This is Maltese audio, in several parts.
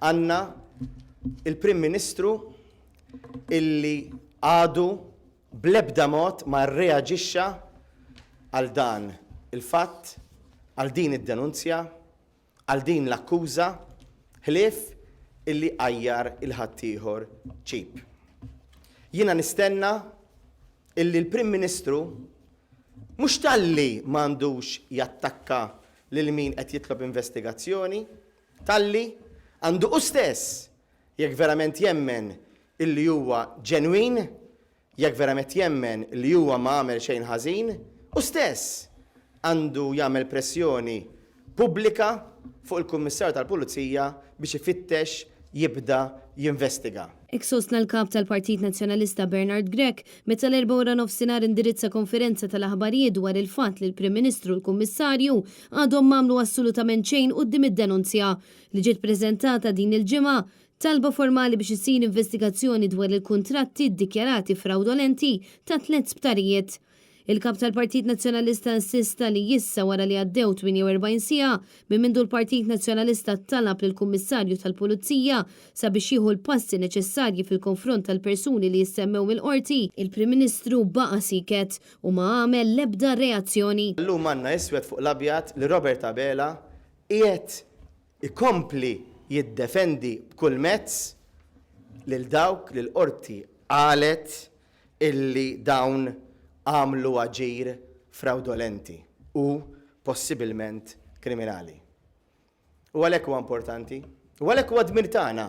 Għandna il-Prim Ministru illi għadu bl-ebda mod ma rreaġixxa għal dan il-fatt, għal din id-denunzja, għal din l-akkuża, ħlief illi għajjar 'il ħaddieħor cheap. Jiena nistenna illi l-Prim Ministru mhux talli m'għandux jattakka lil min qed jitlob investigazzjoni, talli għandu hu stess, jekk verament jemmen illi huwa ġenwin, jekk verament jemmen li huwa ma għamel xejn ħażin, hu stess għandu jagħmel pressjoni pubblika fuq il-Kummissarju tal-Pulizija biex ifittex jibda jinvestiga. Hekk sostna l-Kap tal-Partit Nazzjonalista Bernard Grech meta l-Erbgħa waranofsinhar indirizza konferenza tal-aħbarijiet dwar il-fatt li l-Prim Ministru u l-Kummissarju għadhom m'għamlu assolutament xejn quddiem id-denunzja li ġiet preżentata din il-ġimgħa Talba formali biex issir investigazzjoni dwar il-kuntratti ddikjarati frawdolenti ta' tlett sptarijiet. Il-Kap tal-Partit Nazzjonalista insista li issa wara li għaddew 48 siegħa minn mindu l-Partit Nazzjonalista talab lill-Kummissarju tal-Pulizija sabiex jieħu l-passi neċessarji fil-konfront tal-persuni li jissemmew mill-Qorti, il-Prim Ministru baqa' sieket u ma għamel l-ebda reazzjoni. Illum għandna iswed fuq l-abjad li Robert Abela qiegħed ikompli jiddefendi b'kull mezz lil dawk li l-Qorti qalet illi dawn għamlu aġir frawdolenti u possibilment kriminali. U għalhekk huwa importanti, u għalhekk huwa dmir tagħna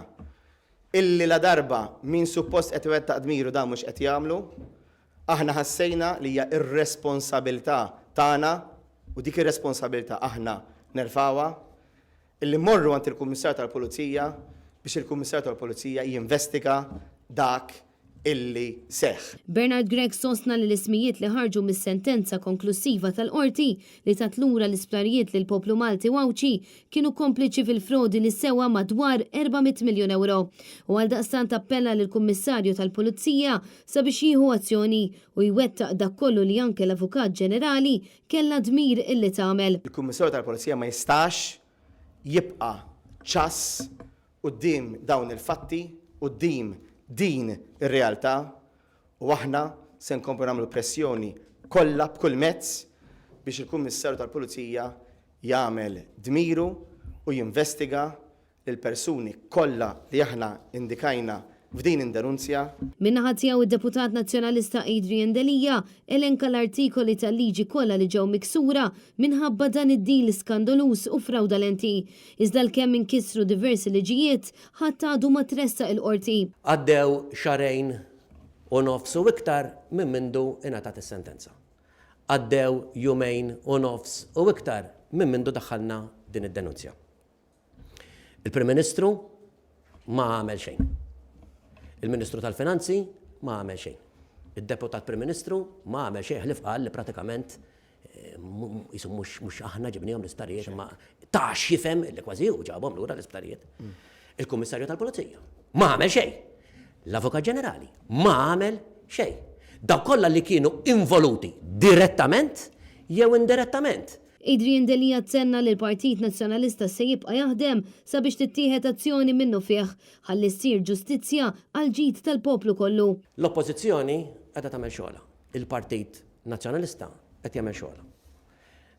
illi ladarba min suppost qed iwettaq dmiru dan mhux qed jagħmlu, aħna ħassejna li hija r-responsabilità tagħna, u dik ir-responsabilità aħna nerfgħuha, illi mmorru għand il-Kummissarju tal-Pulizija biex il-Kummissarju tal-Pulizija jinvestiga dak illi seħħ. Bernard Grech sostna li l-ismijiet li ħarġu mis-sentenza konklussiva tal-Qorti li tat lura l-isptarijiet lill-poplu Malti u Għawdxi kienu kompliċi fil-frodi li sewa madwar 400 miljun ewro u għaldaqstant appella lill-Kummissarju tal-Pulizija sabiex jieħu azzjoni u jwettaq dak kollu li anke l-Avukat Ġenerali kellha dmir illi tagħmel. Il-Kummissarju tal-Pulizija ma jistax jibqa' ċass quddiem dawn il-fatti, quddiem din ir-realtà u aħna se nkomplu nagħmlu pressjoni kollha b'kull mezz biex il-Kummissarju tal-Pulizija jagħmel dmiru u jinvestiga lill-persuni kollha li aħna indikajna f'din in-denunzja. Min-naħa tiegħu d-Deputat Nazzjonalista Adrian Delia elenka l-artikoli tal-liġi kollha li ġew miksura minħabba dan id-deal skandoluż u frawdalenti. Iżda għalkemm inkisru diversi liġijiet, ħadd għadu ma tressaq il-Qorti. Għaddew xahrejn u nofs u iktar minn mindu ingħatat is-sentenza. Għaddew jumejn u nofs u iktar minn mindu daħħalna din id-denunzja. Il-Prim Ministru ma għamel xejn. Il-Ministru tal-Finanzi ma għamel xejn. Id-Deputat Prim Ministru ma għamel xejn ħlief qal li pratikament eh, jisu mhux aħna ġibnihom l-isptarijiet imma ta' x'jifhem li kważi hu ġabhom lura l-isptarijiet. Mm. Il-Kummissarju tal-Pulizija ma għamel xejn. L-Avukat Ġenerali ma għamel xejn. Dawk kollha li kienu involuti direttament jew indirettament Adrian Delia tenna li l-Partit Nazzjonalista se jibqa' jaħdem sabiex tittieħed azzjoni minnufih ħalli ssir ġustizzja għall-ġid tal-poplu kollu. L-Oppożizzjoni qiegħda tagħmel xogħolha. Il-Partit Nazzjonalista qed jagħmel xogħolha.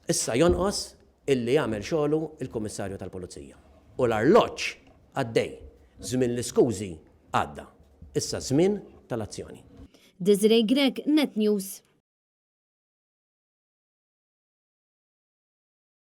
Issa jonqos illi jagħmel xogħlu l-Kummissarju tal-Pulizija. U l-arloġġ għaddej. Żmien l-iskużi għadda. Issa żmien tal-azzjoni. Desiree Grech, Net News.